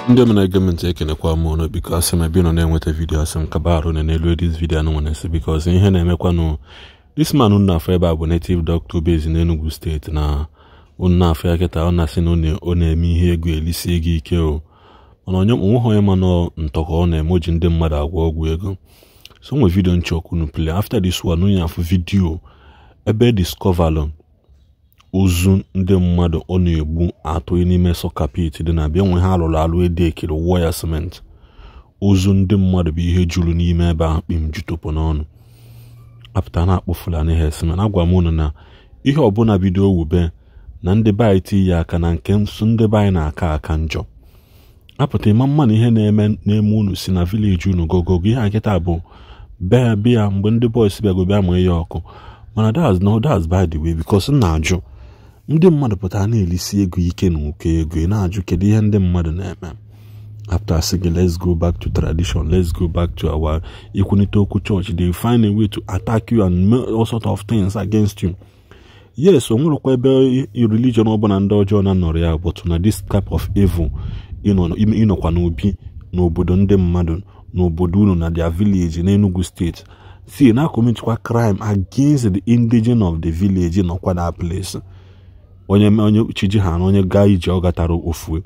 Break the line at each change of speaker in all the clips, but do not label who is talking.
Ndị m na-ege m ntị, ekenekwa m ụnụ. Biko, asị m ebe ị nọ na-enweta video, asị m kaba arụ na n'elu this video anụ nwere nsị, because ihe na-emekwanụ this man unu na-afọ ebe a bụ native doctor base n'Enugu Steeti na unu na-afọ ya kịta. Ọ na-asị na ọ na-eme ihe ego elisie gị ike o, mana onye onweghị onye ma nọ ntọ ka ọ na-eme o ji ndị mmadụ agwọ ọgwụ ego. So nwe video nchọkụ unu play after this one. Unu afụ video ebe discoverlụ ozu ndị mmadụ ọ na-egbu atụ n'ime soak pit dị na bịa nwe ha alụrụ alụ ede ekiri wụọ ya simenti. Ozu ndị mmadụ bụ ihe juru n'ime ebe ahụ kpim jutopụ n'ọnụ apụta na-akpọ Fulani herdsmen. Agwa m unu na ihe ọbụla bido wube na ndị be anyị tinye ya aka na nke nso ndị be anyị na-aka aka njọ apụta ịma mma na ihe na-eme na-eme unu si na village unu gogogo. Ihe a nkịta bụ bịa bịa mgbe ndị boys bịago bịa mụọ ya ọkụ, mana that's no, that's by the way, because m na-ajụ ndị mmadụ pụtara na-elisi ego ike na ụkọ ego. Ị na-ajụ kedu ihe ndị mmadụ na-eme after sị gị, "Let's go back to tradition, let's go back to our ikwunite okwu church." They find a way to attack you and make all sort of things against you. Yes, o nwerekwa ebe religion ọbụla ndị ọjọọ na nọrọ ya, but na this type of evil ịnọkwa n'obi n'obodo ndị mmadụ n'obodo unu na their village n'Enugu Steeti si na commitwa crime against the indigene of the village nọkwa that place. Onye onye chiji ha na onye gaa ije ọ gatara ofue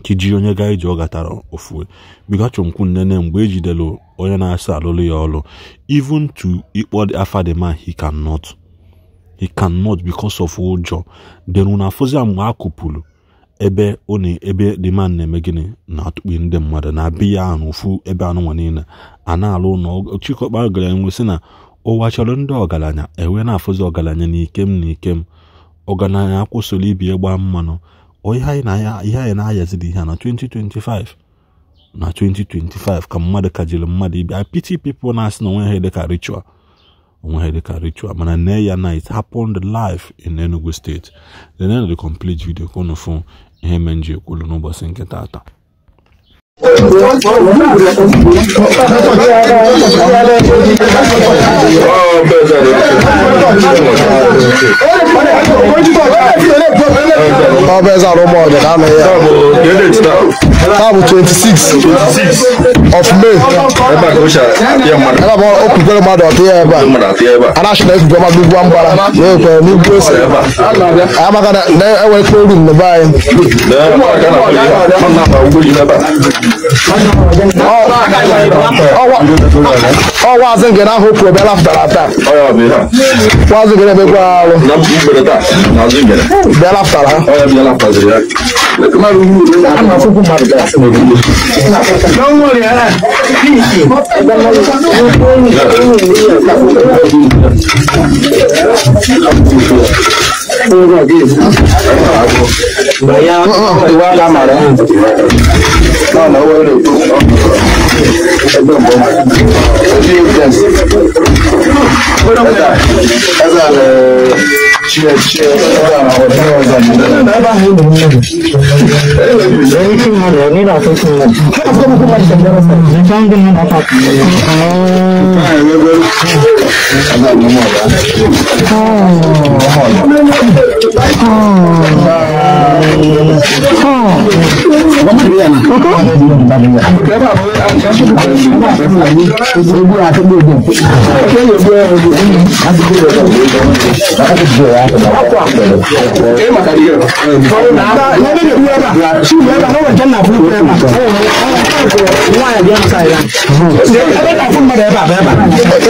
chiji, onye gaa ije ọ gatara ofue. Biko, achọrọ m kwu nnene mgbe ejidere onye na-asa alụlụ ya ọlụ, even to ịkpọ afa the man, he cannot, he cannot because of ụjọ. Then unu afụzi ya mgbe a kụpụrụ ebe ọ na ebe the man na-eme gịnị na-atụkpu ndị mmadụ na be ya ahụ ofu ebe anụnwa niile a na-alụ ụlọ. Chikọkpa gara enwe sị na ụwa chọrọ ndị ọgaranya ewe na-afụzi ọgaranya n'ikem na ikem ọgaranya akwụsịrị ibi gbaa mmanụ. Ọ ihe anyị na ihe anyị na-ayazi dị ihe a na 2025, na 2025 ka mmadụ ka jiri mmadụ ibe. I pity people na-asị na onwe ha dịka ritual, onwe ha dịka ritual, mana nee ya na it happened live in Enugu State. Then the complete video ka unu fụ ihe mere m ji ekwulu n'ụbọchị nke taata.
Ọ bụ eze arụ ụmụ ka anọ ya. Taa bụ 26 of May.
Ebe a ka o si apịa mmadụ.
Ebe a bụ okwukwere mmadụ ọtụ ya ebe a.
Mmadụ atụ ebe a.
A na-achị na ekwukwe mmadụ ugwu mgbara wee kwere n'ugwu ose.
Ebe a.
Amaka na enwekwe room na be anyị.
Lee, ebe a ka a na-akpọ ihe a. Mmadụ na-akpa ụgbọ elu ebe a.
Ọ waazị nke na ahụ okwu bịa lafụtara taa.
Ọ ya bụ ihe a.
Waazị nke na-emekwa arụ
Na mgbede taa, n'azụ ngene.
Bịa lafụtara ha.
Ọ ya bụ ya lapụtaziri ya.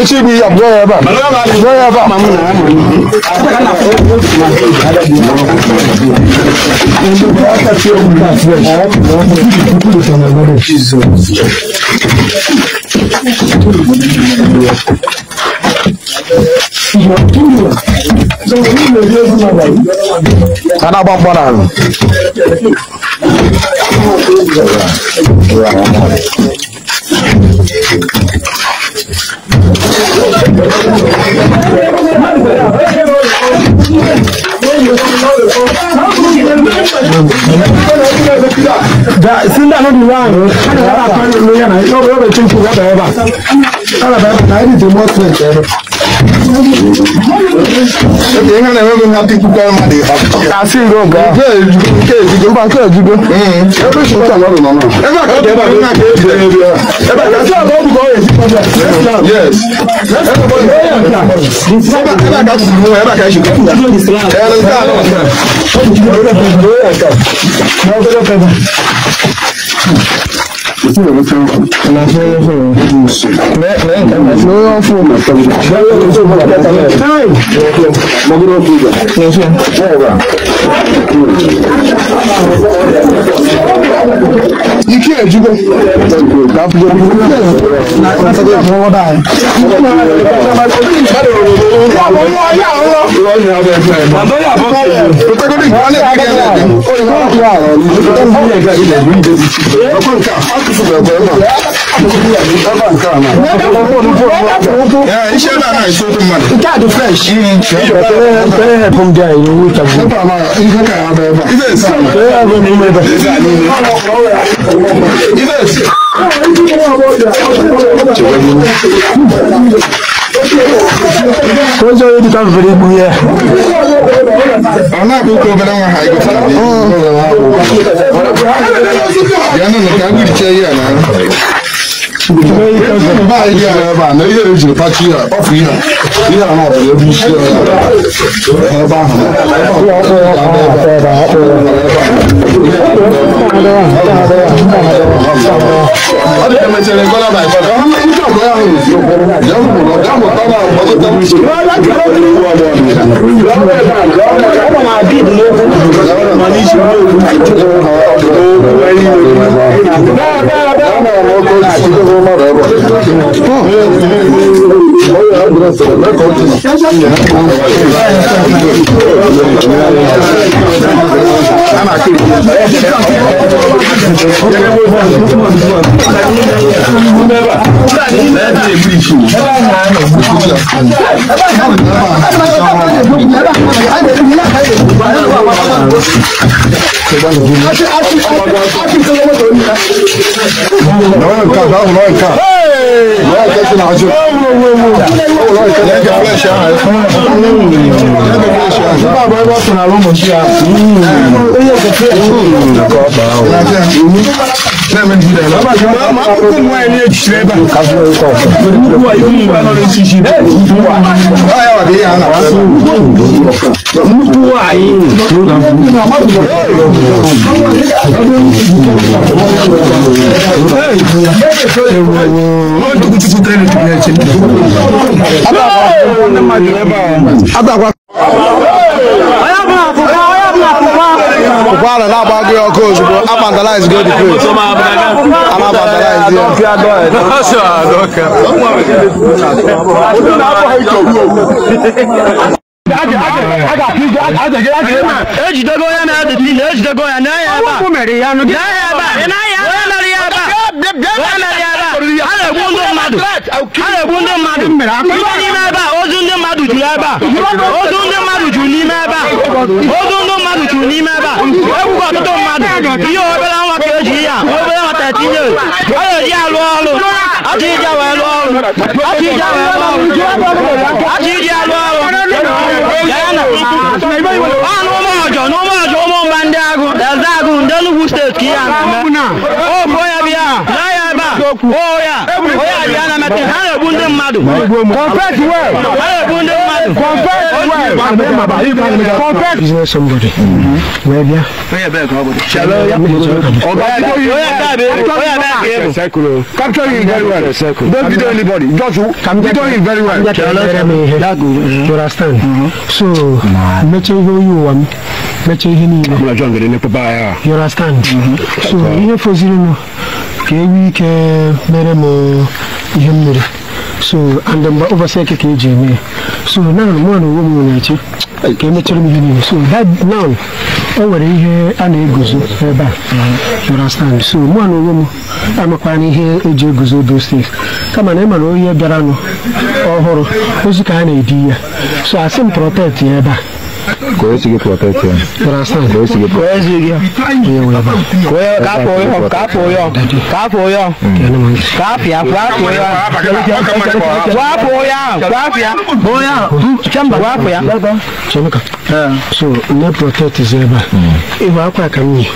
Echi bụ ihe abụọ ya ebe a. Gụọ ya ebe a. A na-agba mkpọ n'ala.
Sinda no di wan. Ana ba kan lo ya na. Yo yo be chin ku ga ba ba. Ana ba na ni the most.
Business somebody. Where yeah?
Capture him very well. Don't video anybody. Just video him very well.
You understand? So, you understand? So, here for zero, so, and then over KJ. So now, one woman, so that now, over here, and it goes back. You understand? So, one woman, I'm a quani here, Ejo those things. Come on, Emma, here, Berano, or Horror, who's kind of idea. So, I seem protect here back. So, ne protect is ebe. Ihu akwa ka m yi.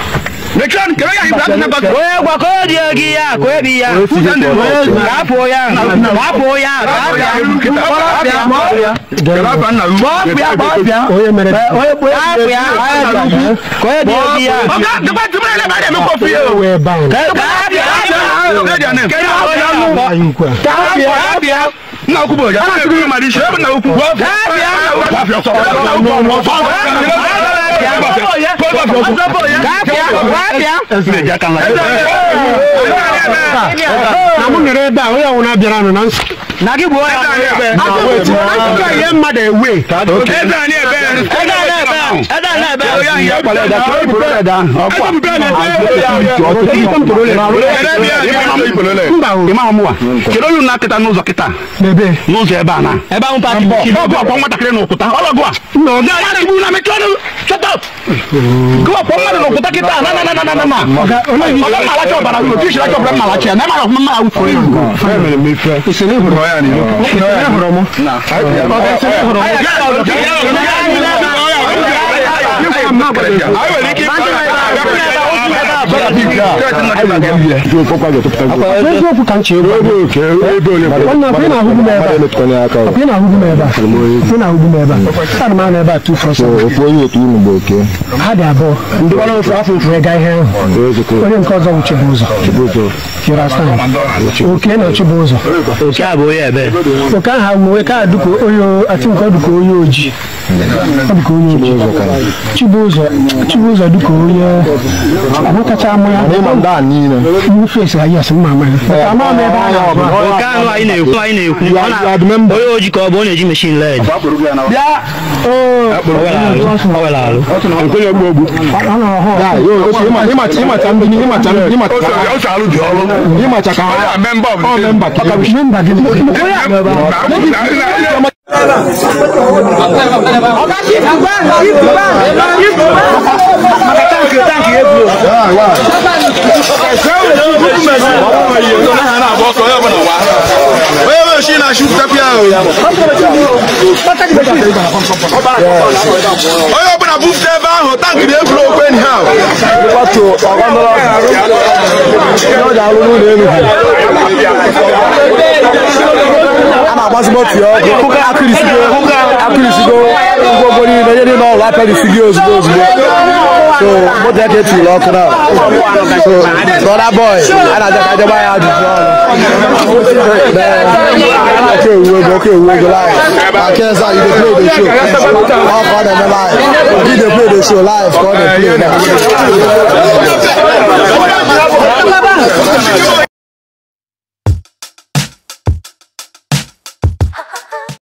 Chibuzo dịka onye ahụkacha ama ya
onye oji ka ọ bụ ọ na-eji machine led.
Onye ọbụla bufute ebe ahụ tankị na-efuru okwu enyi ha.
A na-agbazigbo tụọ ọkụ akụrisigo ngwongwo niile ihe niile ọrụ apịarisigo ozugbo ozugbo. So moto ya ka etiri ọkụ na so the other boy a na-aja ka ajọba ya ajụjụ ọnụ. Ọkụ ewu ego ọkụ ewu ego live. Na Kenza you dey play the show. Ọ ka ọ na-eme live. You dey play the show live ka ọ na-play now.